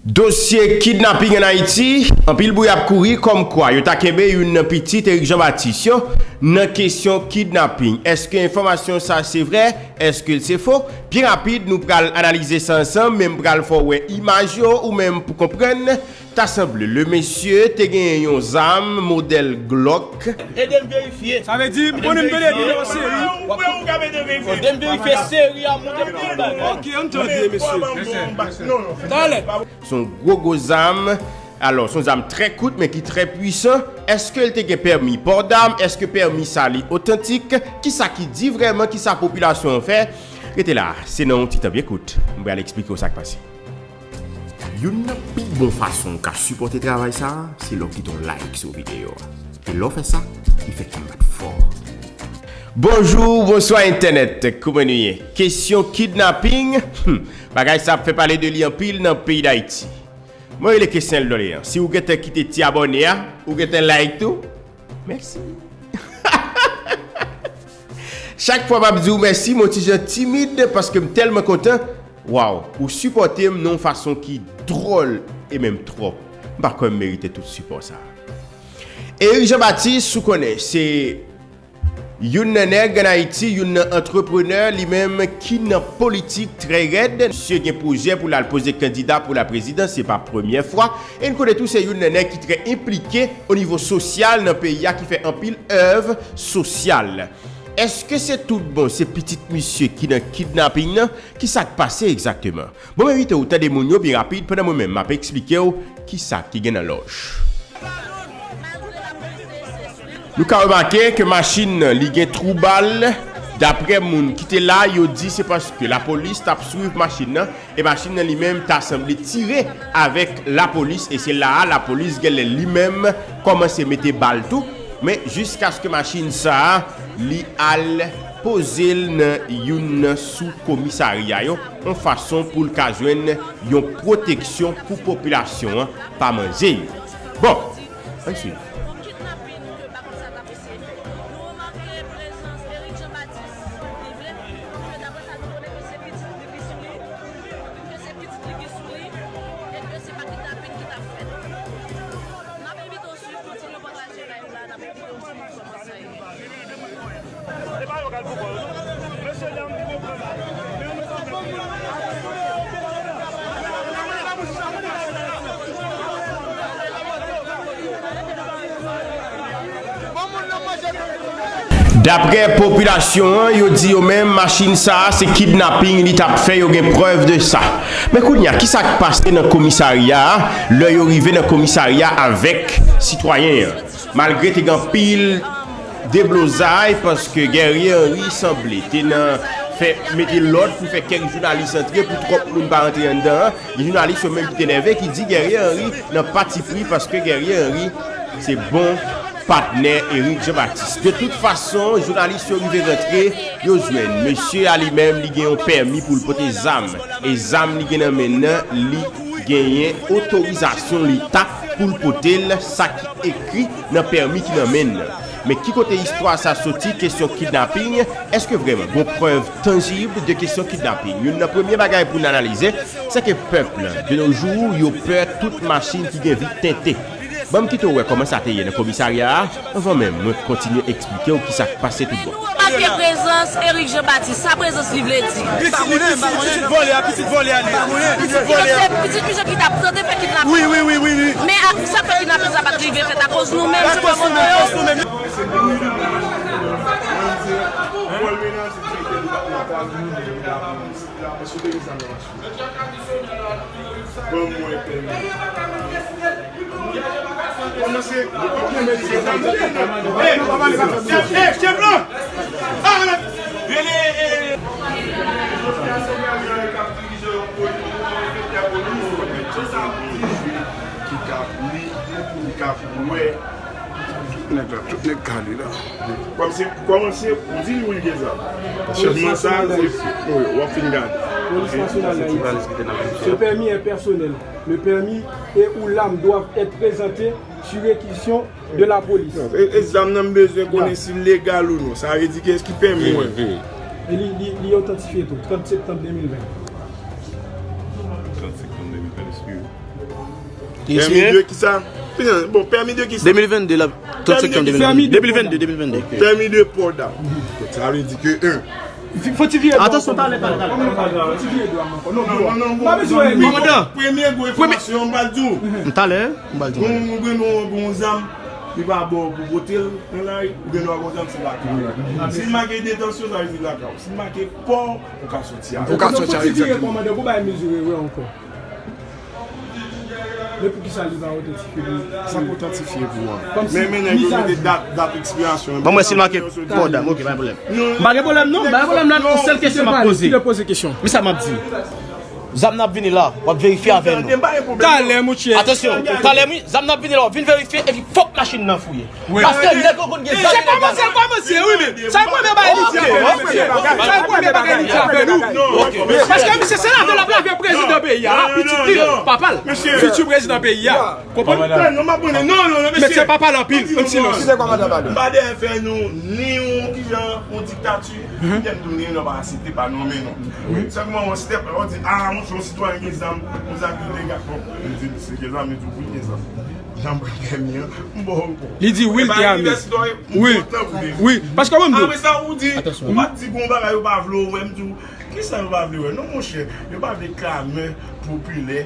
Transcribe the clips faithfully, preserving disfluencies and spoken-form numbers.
Dosye kidnaping ann Ayiti, anpil bri ap kouri kòmkwa yo ta kenbe youn nan pitit Eric Jean Baptiste yo nan kesyon kidnaping. Èske enfòmasyon sa se vrè? Èske l se fo? Byen rapid, nou pral analize sa ansanm, men m pral fè w wè imaj yo ou menm pou konprann. Ta sanble le mesye te genyen yon zam modèl Glock. Ede m verifye. Sa vle di, m konnen m tande nimewo seri. Ou wè ou ka mete verifye. Ede m verifye seri a, montre m tout bagay. Ok, ann tande, mesye. Talè. Se yon gwo, gwo zam. Alò, se yon zam trè kout, men ki trè pwisan. Èske l te gen pèmi pò dam? Èske pèmi sa li otantik? Kisa ki di vrèman? Kisa popilasyon an fè? Rete la, se nan yon ti tan byen kout. M pral eksplike w sa k pase. Youn nan pi bon fason w ka sipòte travay sa a, se lè w kite yon like sou videyo a. E lè w fè sa, li fè kè m bat fò. Bonjou, bonswa entènèt, kouman nou ye? Kesyon kidnaping, hmm, bagay sa ap fè pale de li anpil nan peyi Dayiti. Mwen rele Kesnel Doléan. Si w gentan kite ti abòne a, ou gentan like tou, mèsi. Chak fwa m ap di w mèsi, m on ti jan timid paske m tèlman kontan. Waw, ou sipòte m nan yon fason ki dwòl e menm twòp. M pa kwè m merite tout sipò sa a. Eric Jean Baptiste, ou konnen, se youn nan nèg ann Ayiti, youn nan antreprenè, li menm ki nan politik trè rèd. Misye gen pwojè pou l al poze kandida pou laprezidans, se pa premyè fwa. E n konnen tou se youn nan nèg ki trè enplike o nivo sosyal nan peyi a, ki fè anpil èv sosyal. Èske se tout bon se pitit misye ki nan kidnaping nan? Kisa k pase egzakteman? Bon, m envite w tande moun yo byen rapid pandan mwen menm m ap eksplike w kisa ki gen nan lòj. Nou ka remake ke machin nan, li gen twou bal. Daprè moun ki te la, yo di se paske lapolis t ap swiv machin nan, e machin nan li menm ta sanble tire avèk lapolis, e se la a lapolis genlè li menm kòmanse mete bal tou, men jiskaske machin sa a, li al poze l nan youn nan sou komisarya yo, yon fason pou l ka jwenn yon pwoteksyon pou popilasyon an pa manje yo. Bon, ann swiv. Ke se pitit li ki sou li, e ke se pa kidnaping ki t ap fèt. N ap envite w swiv, kontinye pataje live la, n ap envite w swiv kòman sa ye. Daprè popilasyon an, yo di yo menm machin sa a se kidnaping li t ap fè, yo gen prèv de sa. Men kounye a, kisa k pase nan komisarya a lè yo rive nan komisarya avèk sitwayen an? Malgre te gen anpil deblozay, paske Guerrier Henry sanble te nan fè mete lòd pou fè kèk jounalis antre, pou twòp moun pa rantre anndan an. Gen jounalis yo menm ki te nève, ki di Guerrier Henry nan patipri, paske Guerrier Henry se bon patnè Eric Jean Baptiste. De tout fason, jounalis yo rive rantre, yo jwenn mesye a li menm, li gen yon pèmi pou l pote zam. E zam li gen nan men l nan, li genyen otorizasyon leta pou l pote l, sa ki ekri nan pèmi ki nan men l nan. Men ki kote istwa sa soti, kesyon kidnaping? Èske vrèman gon prèv tanjib de kesyon kidnaping? Youn nan premye bagay pou n analize, se ke pèp lan, de nos jours, yo pè tout machin ki gen vit tente. Ban m kite w wè kòman sa te ye nan komisarya a, anvan menm mwen kontinye eksplike w kisa k pase tout bon. Remake prezans Eric Jean Baptiste, sa prezans li vle di? Pitit, pitit, pitit vòlè a, pitit vòlè a li ye. Pitit vòlè a. Se pitit misye ki t ap tante fè kidnaping. Wi, wi, wi, wi, wi. Men a, sa k fè kidnaping sa pa t rive fèt akoz nou menm, se pa moto yo. Akoz nou menm. Ban mwen pèmi. Kòmanse, kòmanse. Hey, chèf, hey, chèf lan! Rele, eh, eh. Jodi a se yon nèg k ap dirije yon poli-, yon enspektè polis, ki ka li, ki ka wè. Tout nèg la, tout nèg kale la. Kòmanse, kòmanse, ou di li wi l gen zam. Sèlman sa, se, wi, w ap fin gade. Police nationale d'Haïti. Ce permis est personnel. Le permis et ou l'arme doivent être présentés sur réquisition de la police. E, e zam nan m bezwen konnen si l legal ou non. Sa vle di ki, èske pèmi mwen? E li, li, li otantifye tou, trant septanm de mil ven. Trant septanm de mil ven, eskize. Pèmi de kisa? Bon, pèmi de kisa? De mil vennde la, trant septanm de mil vennde. De mil vennde, de mil vennde. Pèmi de pòda. Sa vle di ke en. Fò ti vire. Atansyon, talè, talè, talè. Fò ti vire dwa ankò. Non, non, non, non. Pa bezwen. Kòmandan. Premye gwo enfòmasyon, m pral di w. Talè, m pral di w. Gon, gon, gon, gon zam, li pa ba w pou pote l nan lari, ou gen dwa gon zam, se lakay ou. Si l make detansyon, sa vle di lakay ou. Si l make pò, ou ka soti avè l. Ou ka soti avè l, egzakteman. Kòmandan, pou bay mezire, wi, ankò. Men poukisa li pa otantifye li? Sa k otantifye pou an? Men, men nèg yo mete dat, dat ekspirasyon. Ban mwen si l make pòda, ok, pa gen pwoblèm. M pa gen pwoblèm non, m pa gen pwoblèm la, yon sèl kesyon m ap poze. Kite poze kesyon. Men sa m ap di. Zam nan ap vini la, w ap verifye avè nou. Talè, monchè. Atansyon, talè, wi, zam nan ap vini la, w ap vin verifye, epi fòk machin nan fouye. Paske nèg yo konn gen zam ilegal. Se kòmanse l kòmanse, wi, men sa e premye bagay li di avè nou, mesye. Sa e premye bagay li di avè nou. Paske misye se lave l ap lave prezidan peyi a, pitit li, papa l, fiti prezidan peyi a. Konprann? Men se papa l anpil, menm silans. M pa dèyè fè nou ni yon kijan yon diktati, ni m tounen nan pa site pa nonmen non. Sèlman yon step, ou di, a, monchè, yon sitwayen gen zam, yon zam ilegal. Bon, li di, misye gen zam, li di, wi, gen zam. Jan m pran pèmi an, m ba w. Li di wi, l te ame. Wi. Wi, paske mwen m di w. Apre sa, ou di, ou pa t di gon bagay, yo pa vle w wè, m di w, kisa yo pa vle wè? Non, monchè, yo pa vle klamè popilè,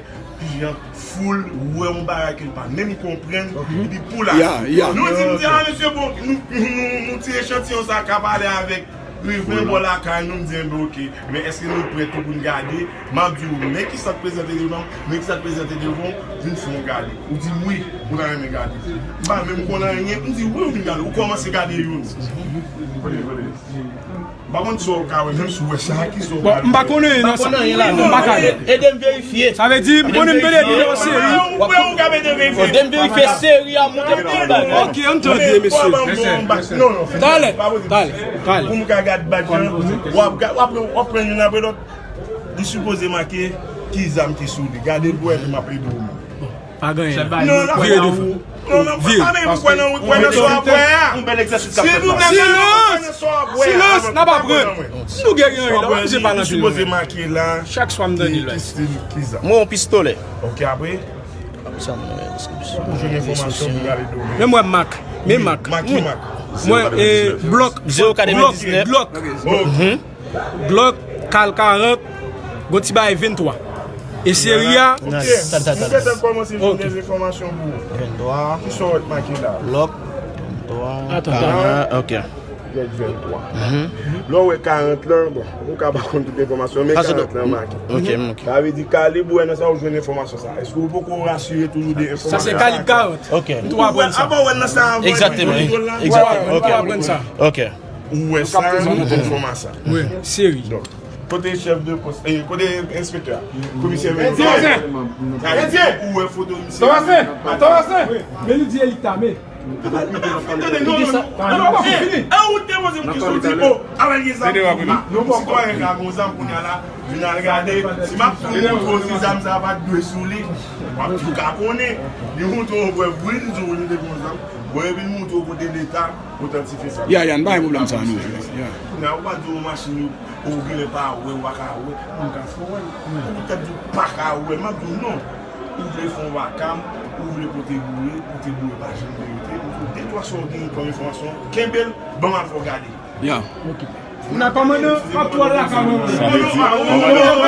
jan foul wè yon bagay ke l pa menm konprann, epi pou la. Nou di, m di, a, mesye, bon, nou, nou, nou, nou ti echantiyon sa ka pale avèk Rive bò lakay nou, m di, enben, oke. Men èske nou prè tou pou n gade? M ap di w, men kisa k prezante devan m, men kisa k prezante devan w, vin fè w gade. Ou di m wi, ou ta renmen gade. M pa menm konn anyen, m di wi, ou vin gade. Ou kòmanse gade youn. M pa konn sa w ka wè, menm si w wè sa, kisa w ka wè. M pa konn anyen nan sa. M pa ka wè. Ede m verifye. Sa vle di, m konnen m tande li nan yon seri. Ou wè, ou ka mete verifye. Ede m verifye seri a, montre m tout bagay. Ok, ann tande, mesye. Talè, talè, talè. Pou m ka gad bag lan, w ap ga-, w ap, w ap pran youn apre lòt. Li sipoze make ki zam ki sou li. Gade l pou w wè, epi m ap ede w menm. Pa gen anyen. Non, non, vire devan. Non, non, pa menm kwè nan, kwè nan sa w ap wè a. Yon bèl egzèsis k ap fèt la. Silans! Silans, n ap aprann. Nou gen anyen la, w ap jwe pa nan. Li sipoze make la. Chak swa m tande l. Ki stil, ki zam. Mwen, yon pistolè. Ok, apre? Apre sa, mwen, deskripsyon. Ou jwenn enfòmasyon pou gade do. Men mwen, Mak. Men Mak. Mak ki Mak? Mwen, e, Glock. Glock, Glock. Glock, kal karant, gon ti bagay venntwa. E seri a. Ok. Mwen gentan kòmanse jwenn de enfòmasyon pou ou. Venntwa. Kisa w wè k make la? Glock, venntwa. Atann, atann. Ah, ok. Gèt venntwa. Lè w wè karant lan, bon, ou ka pa konn tout enfòmasyon, men karant lan make. Ok, ok. Sa vle di kalib ou wè nan sa ou jwenn enfòmasyon sa. Èske ou poko rasire toujou de enfòmasyon sa? Sa se kalib karant. Ok. M tou aprann sa. Apa w wè nan sa avan. Egzakteman, egzakteman. Ok. M tou aprann sa. Ok. Ou wè sa, ou konfime sa. Wi, seri. Donk, kote chèf de pòs, eh, kote enspektè a? Komisè Mendien! Mendien! Ou wè foto misye? Thomasin! Thomasin! Men li di e li k ta men. Tande, non, non, non. Eh, ou te poze m kesyon, ou di, oh, avèk gen zam. Non, sitwayen ka gon zam kounye a la, vin al gade. Si m ap tou montre w si zam sa pa t dwe sou li, w ap tou ka konnen. Li montre w prèv, wi, li di w li te gon zam. Bon, epi l montre w kote leta otantifye sa. Ya, ya, n pa gen pwoblèm sa, nou. Ya. Kounye a, ou pa di w machin yo, ou genlè pa wè, ou pa ka wè, moun ka fè w wè l. Ou poutèt di w pa ka wè, m ap di w non. Ou vle fè yon vakam, ou vle pote boure, pote boure pa janm verite. Ou di w de twa sa w genyen kòm enfòmasyon, kenbe l, ban m al fè w gade. Ya. Ok. N a kòmandan, m ap twò lakay mwen. Sa vle di, kòmandan.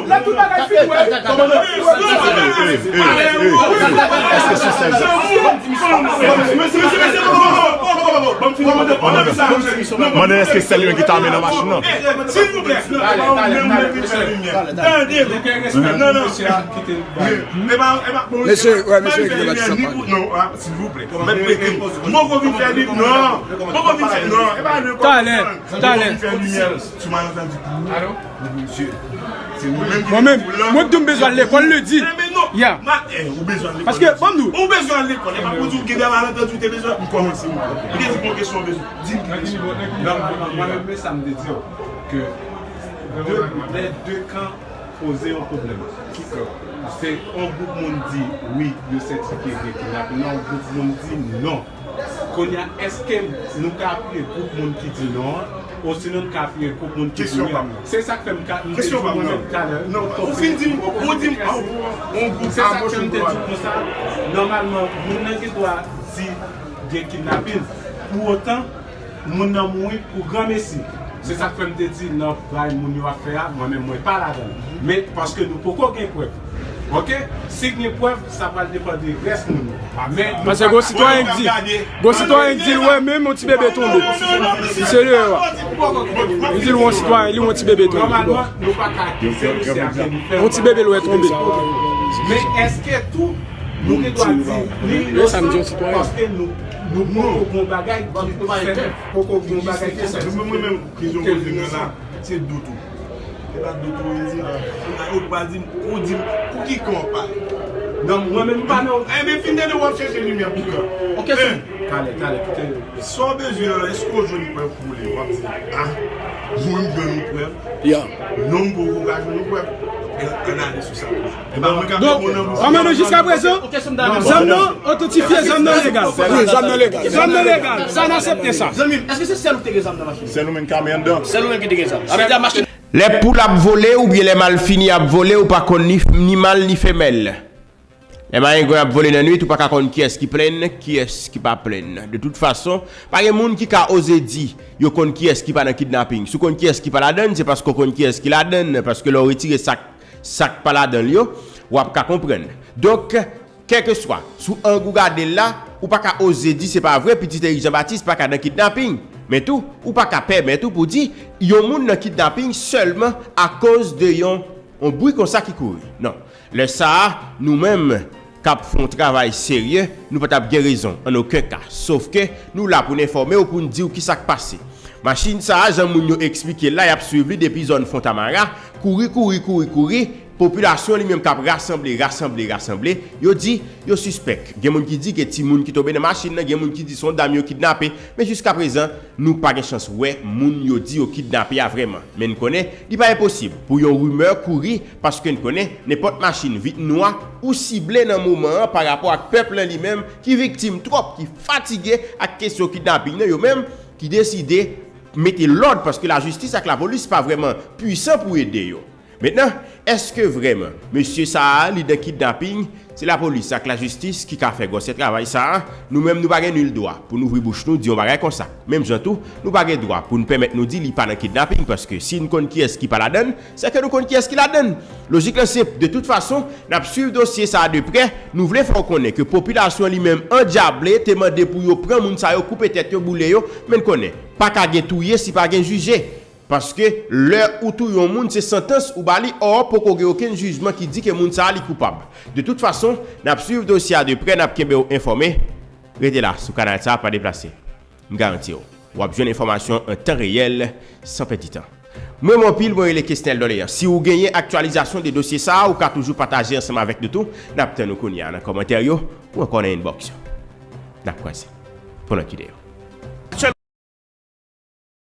Lè tout bagay fin, wè. Kòmandan. Èske se sèl sa? Mande èske sèl yo ki ta men nan machin nan? Silvouplè. Tande. Non, non. Mesye, wè, mesye, ki te bat sa. Non, ah, silvouplè. Mwen prete. Mwen poko vin fè li, non. Mwen poko vin fè, non. E pa le kòmandan. Talè, talè. Mwen poko vin fè limyè sou malantandi pou ou. Alo? Mesye, se nou menm ki... Mwen menm, mwen tou m bezwen al lekòl lendi. Ya. Paske, ban m di w. Ou bezwen al lekòl. E pa pou di w gen de malantandi ou te bezwen. M kòmanse, m kòmanse. Ou te di m yon kesyon, ou bezwen. Di m ki kesyon. Non, mwen menm, men sa m te di w. Ke de, lè de kan poze yon pwoblèm. Ki kan? Se yon gwoup moun di wi, yo sètifye gen kidnapin, yon gwoup moun di non. Kounye a, èske nou ka apiye gwoup moun ki di non an? Osinon n ka vire kont moun ki vini an. Se sa k fè m ka m te di w mwen menm talè. Non, ou fin di m, ou di m, oh, on gwoup. Se sa k fè m te di w konsa, nòmalman, moun nan gen dwa di gen kidnapin. Pou otan, moun nan mouri pou granmesi. Se sa k fè m te di nan bay moun yo ap fè a, mwen menm mwen pa ladan l. Men paske nou poko gen prèv. Oke? Si gen prèv, sa pral depann de rès moun yo. Men nou Paske pa gon ka sitwayen k di, gon sitwayen k di l wè menm yon ti bebe tonbe. Li serye wi. Li di l wè yon sitwayen, li wè yon ti bebe tonbe. Nòmalman, nou pa ka akize misye a ke li fè yon ti bebe l wè tonbe. Men èske tou, nou gen dwa di li inosan paske nou, nou poko gon bagay ki fèt, poko gon bagay ki fèt. Mwen menm, mwen menm, ki jan w poze m nan la, se dout ou. E pa dout ou, e di, ou pral di m, ou di m, pou ki kan w ap pale? Non, mwen menm m pa nan. Enben, fin tande w ap chèche limyè pou kan. Yon kesyon. Talè, talè, kite yo. Sa w bezwen an, èske w jwenn prèv pou li? W ap di, ah, mwen m jwenn yon prèv. Ya. Non, m poko ka jwenn yon prèv. Ann ale sou sa. E pa mwen k ap Donk, reponn nan bouch. Ann mande jiska prezan, zam nan, otantifye zam nan legal. Wi, zam nan legal. Zam nan legal. Sa n aksepte sa. Zanmi m, èske se sèl ou ki te gen zam nan machin? Sèl ou menm k ame anndan. Sèl ou menm ki te gen zam. Sa vle di a machin Lè poul ap vole oubyen lè malfini ap vole, ou pa konn ni, ni mal ni femèl. Lè marengwen ap vole nan nwit, ou pa ka konn kiyès ki plenn, kiyès ki pa plenn. De tout fason, pa gen moun ki ka oze di yo konn kiyès ki pa nan kidnaping. Si w konn kiyès ki pa ladann, se paske w konn kiyès ki ladann, paske lè w retire sa k, sa k pa ladan l yo, w ap ka konprann. Donk, kèlkeswa sou ang ou gade l la, ou pa ka oze di se pa vre Pitit Erik Janbatis pa ka nan kidnaping. Men tou, ou pa ka pèmèt ou pou di yon moun nan kidnaping sèlman akoz de yon, yon bri konsa ki kouri. Non. Lè sa a, nou menm k ap fè yon travay serye, nou pa t ap gen rezon, an okenn ka. Sofke, nou la pou n enfòme w, pou n di w kisa k pase. Machin sa a, jan moun yo eksplike l la, y ap swiv li depi zòn Fontamara, kouri, kouri, kouri, kouri, popilasyon li menm k ap rasanble, rasanble, rasanble, yo di yo sispèk. Gen moun ki di ke timoun ki tonbe nan machin nan, gen moun ki di se yon dam yo kidnape, men jiskaprezan, nou pa gen chans wè moun yo di yo kidnape a vrèman. Men n konnen, li pa enposib pou yon rimè kouri, paske n konnen, nenpòt machin vit nwa, ou sible nan moman an pa rapò ak pèp lan li menm, ki viktim twòp, ki fatige ak kesyon kidnaping nan, yo menm, ki deside mete lòd, paske lajistis ak lapolis pa vrèman pwisan pou ede yo. Mentnan, èske vrèman mesye sa a, li nan kidnaping, se lapolis ak lajistis ki ka fè gwosè travay sa a? Nou menm, nou pa gen nil dwa pou n ouvri bouch nou di yon bagay konsa. Menm jan tou, nou pa gen dwa pou n pèmèt nou di li pa nan kidnaping, paske si n konn kiyès ki pa ladann, sèke nou konn kiyès ki ladann. Lojik lan senp, de tout fason, n ap swiv dosye sa a de prè. Nou vle fè w konnen ke popilasyon li menm andyable te mande pou yo pran moun sa yo, koupe tèt yo, boule yo, men n konnen, pa ka gen touye si pa gen jije. Paske lè ou touye yon moun, se santans ou ba li, ò, poko gen okenn jijman ki di ke moun sa a li koupab. De tout fason, n ap swiv dosye a de prè, n ap kenbe w enfòme. Rete la, sou kanal sa a, pa deplase. M garanti w, w ap jwenn enfòmasyon an tan reyèl, san pèdi tan. Mwen, mwen pil, mwen rele Kesnel Dolean. Si ou genyen aktyalizasyon de dosye sa a, ou ka toujou pataje ansanm avèk nou tou. N ap tann ou kounye a nan kòmantè yo, ou ankò nan inbox yo. N ap kwaze pou lòt videyo.